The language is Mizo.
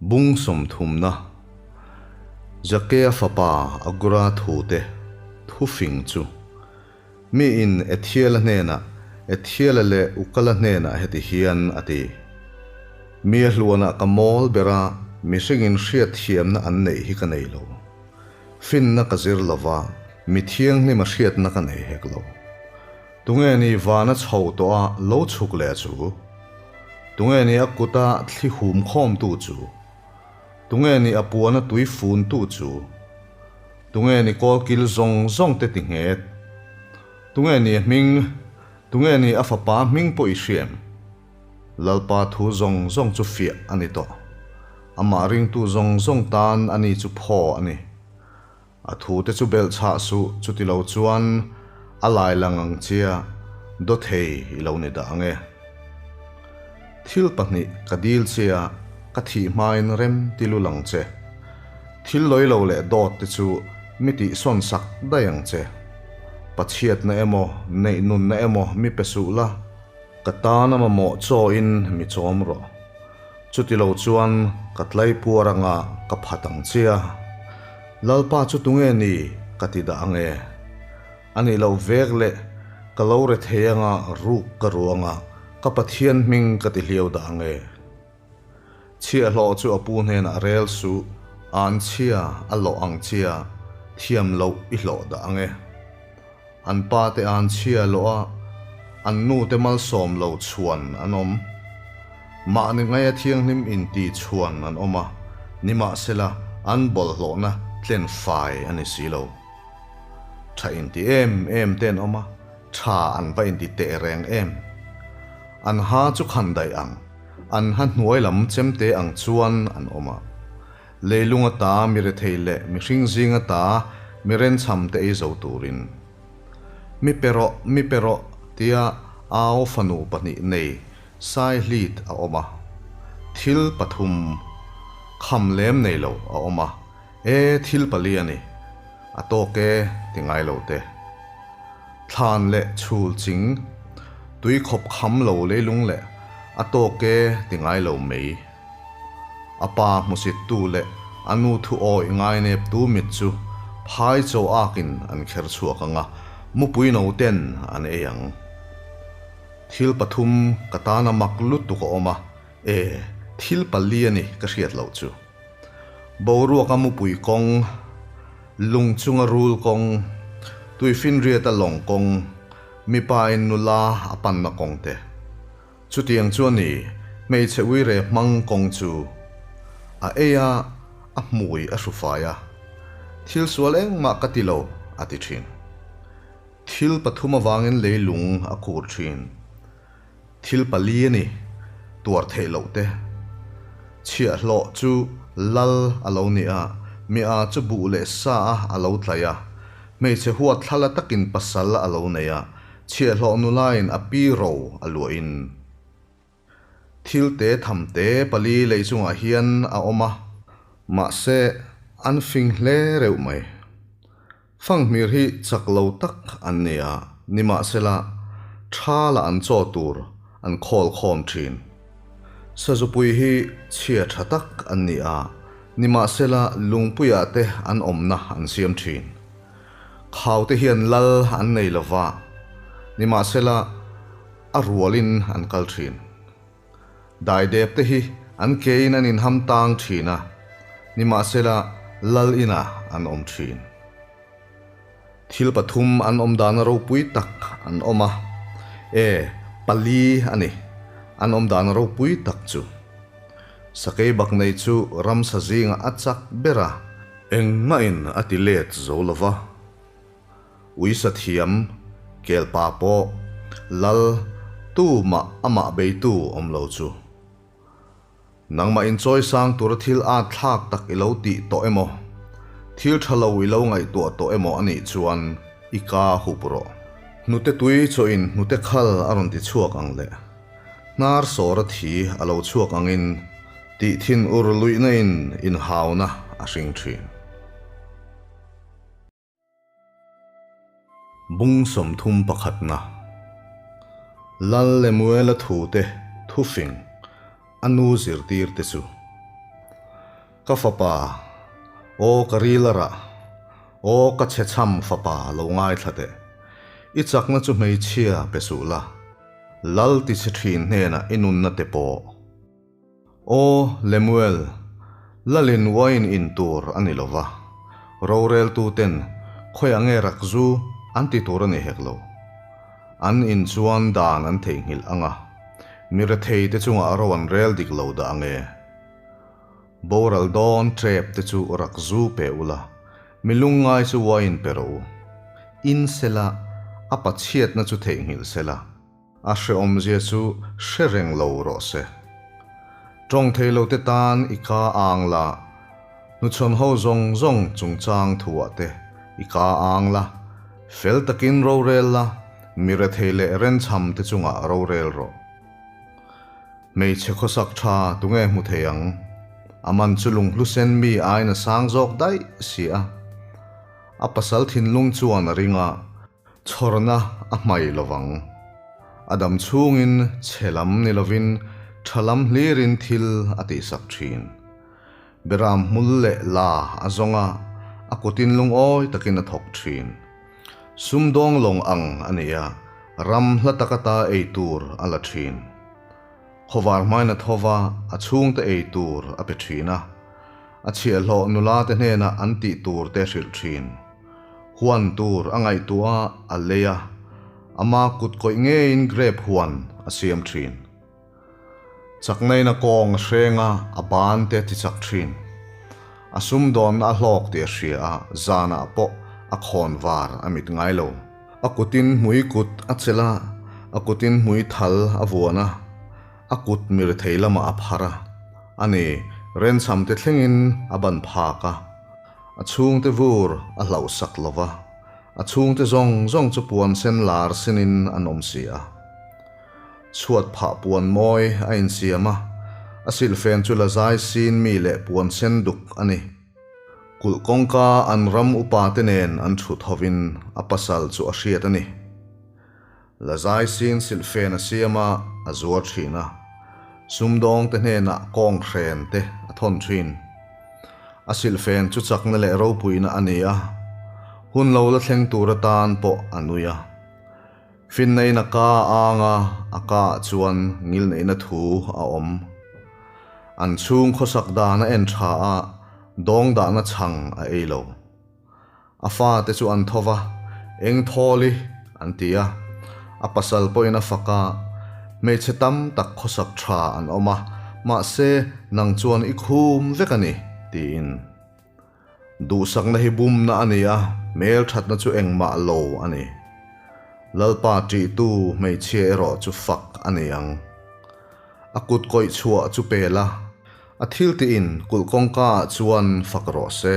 Bung sawmthumna, Zakea fapa Agura thute thufing chu miin Ethiela hnenah, Ethiela leh Ukala hnenah heti hian a ti, Mi a hluanah ka mawl ber a, mihringin hriatthiamna an neih hi ka nei lo. Finna ka zir lo va, mi thianghlima hriatna ka nei hek lo. Tunge ni vana chho tawh a lo chhuk leh chu? Tunge ni a kuta thli hum khawmtu chu? Tunge ni a puana tui funtu chu? Tunge ni kawlkil zawng zawng te ti nghet? Tunge ni a hming? Tunge ni a fapa hming pawh i hriam? Lalpa thu zawng zawng chu fiah a ni tawh. Amah ringtu zawng zawng tan ani chu phaw a ni. A thute chu belh chhah suh, chuti lo chuan a lai lang ang chia dawthei i lo ni dah ang e. Thil pahnih ka dil chia ka thih hmain rem ti lul ang che. Thil lawi lo leh dawt te chu mi tihsawn sak daih ang che. Pachhiatna emaw, neihnunna emaw mi pe suh la, ka tana mamawh chawin mi chawm rawh. Chuti lo chuan ka tlai puar anga ka phat ang che a, Lalpa chu tunge ni ka ti dah ang e. A nih loh vek leh ka lo re thei anga ruk ka ru anga ka Pathian hming ka ti hliau dah ang e. Chhiahhlawh chu a pu hnenah rel suh, an chhia a lawh ang chia thiam loh i hlawh dah ang e. An pa te an chhia loh a, an nu te malsawm lo chhuan an awm. Mahni ngaia thianghlim inti chhuan an awm a, nimahsela an bawlhhlawhna tlen fai a ni si lo. Tha inti em em te an awm a, tha an va inti teh reng em. An ha chu khan daih ang, an ha hnuai lam chemte ang chuan an awm a. Leilung ata mi rethei leh mihring zing ata mi renchham te ei zo turin. Mi pe rawh, mi pe rawh tia au fanu pahnih nei Saihlit a awm a. Thil pathum kham lem nei lo a awm a, e thil pali a ni, a tawk e ti ngai lo te. Thlan leh chhul ching, tui khawp kham lo leilung leh a tawk e ti ngai lo mei. A pa hmusittu leh a nu thu awih ngaineptu mit chu phai chaw akin an kher chhuak ang a, mupui no ten an ei ang. Thil pathum ka tana mak lutuk a awm a, e, thil pali a ni ka hriat loh chu. Boruaka mupui kawng, lung chunga rul kawng, tuifinriata lawng kawng, mipa in nula a panna kawng te. Chutiang chu a ni, hmeichhe uire hmang kawng chu a ei a, a hmui a hru fai a. Thil sual engmah ka ti lo, a ti thin. Thil pathum avangin leilung a kur thin. Thil pali a ni, tuar theih loh te. Chhiahhlawh chu lal a lo ni a, mi a chu buh leh sa a a lo tlaih a. Hmeichhe huat thlala takin pasal a lo nei a, Chhiahhlawh nulain a pi ro a luahin thil te tham te pali lei chungah hian a awm a, mahse an fing hle reuh mai. Fanghmir hi chak lo tak an ni a, nimahsela tha la an chaw tur an khawl khawm thin. Sazupui hi chhia tha tak an ni a, nimahsela lungpuiah te an awmna an siam thin. Khaute hian lal an nei lo va, nimahsela a rualin an kal thin. Daidep te hi an kein an inham tang thin a, nimahsela lal inah an awm thin. Thil pathum an awm dana ropui tak an awm a, e, pali a ni, an awm dana ropui tak chu. Sakei bak nei chu ramsa zingah a chak ber a. Engmah in a ti let zo lo va, uisa thiam, kelpa pawh, lal, tu mah amah beitu awm lo chu. Nangmah in chawi sang tura thil at thlak tak i lo tih tawh emaw, thil tha lo i lo ngaihtuah tawh emaw a nih chuan i ka hup rawh. Hnute tui chaw in hnute khal a rawn ti chhuak ang le. Hnar sawra thi a lo chhuak angin tih thin ur luihna in inhauna a hring thin. Bung 31 pakhatna Lal Lemuela thute thufing a nu zirtir te chu. Ka fapa, aw ka ril a rah, aw ka chhechham fapa lo ngaithla teh. I chakna chu hmeichhia pe suh la, lal tichhe thin hnenah i nunna te pawh. Aw Lemuel, lalin uain in tur a ni lo va, roreltuten khawiah nge rak zu an ti tur a ni hek lo. An in chuan dan an theihnghilh ang a, mi retheite chungah ro an rel dik lo dah ang e. Boral dawn ṭep te chu rak zu pe ula, mi lungngai chu uain pe rawh u. In sela, a pachhiatna chu theihnghilh sela. A hrehawmzia chu hre reng lo rawh se. Tawng thei lo te tan i ka ang la, hnuchhawn ho zawng zawng chungchang thuah te i ka ang la, fel takin rorel la, mi rethei leh renchham te chungah rorel rawh. Hmeichhe khawsak tha tunge hmu thei ang? A man chu lunghlu sen mi aiin a sang zawk daih si a. A pasal thinlung chuan a ring a. Chhawrna a hmai lovang. A dam chhungin chhe lam ni lovin tha lam hlirin thil a tihsak thin. Beram hmul leh la a zawng a, a kutin lungawi takin a thawk thin. Sumdawng lawng ang a ni a, ram hla taka ta ei tur a la thin. Khawvar hmain a tho va, a chhungte ei tur a pe thin a. A chhiahhlawh nula te hnenah an tih tur te hrilh thin. Huan tur a ngaihtuah a, a lei a, ama kut kawih ngeiin grape huan a siam thin. Chaknain a kawng a hreng a, a ban te a ti chak thin. A sumdawnna a hlawk tih a hria a, zanah pawh a khawn var a mit ngai lo. A kutin hmui kut a chelh a, a kutin hmui thal a vuan a, a kut mir thei lamah a phar a. A ni, renchham te thlengin a ban phak a. A chhungte vur a hlauhsak lo va, a chhungte zawng zawng chu puan sen lar sinin an awm si a. Chhuat phah puan mawi a insiam a, a silhfen chu la zai sin mi leh puan sen duk a ni. Kulh kawngka an ram upa te nen an thut hovin a pasal chu a hriat a ni. La zai sin silhfen a siam a, a zuar thin a. Sumdawng te hnenah kawng hren te a thawn thin. A silhfen chu chakna leh ropuina a ni a, hun lo la thleng tur atan pawh a nui a. Finnain a ka ang a, a ka ah chuan ngilneihna thu a awm. An chhung khawsak dan a en tha a, dawng dahna chhang a ei lo. A fate chu an tho va, Eng thawl i? an ti a. A pasal pawhin a fak a, Hmeichhe tam tak khawsak tha an awm a, mahse nang chuan i khum vek a ni, tiin. Duhsakna hi bumna a ni a, hmelthatna chu engmah lo a ni. Lalpa ṭihtu hmeichhia erawh chu fak a ni ang. A kut kawih chhuah chu pel a, a thiltihin kulh kawngkaah chuan fak rawh se.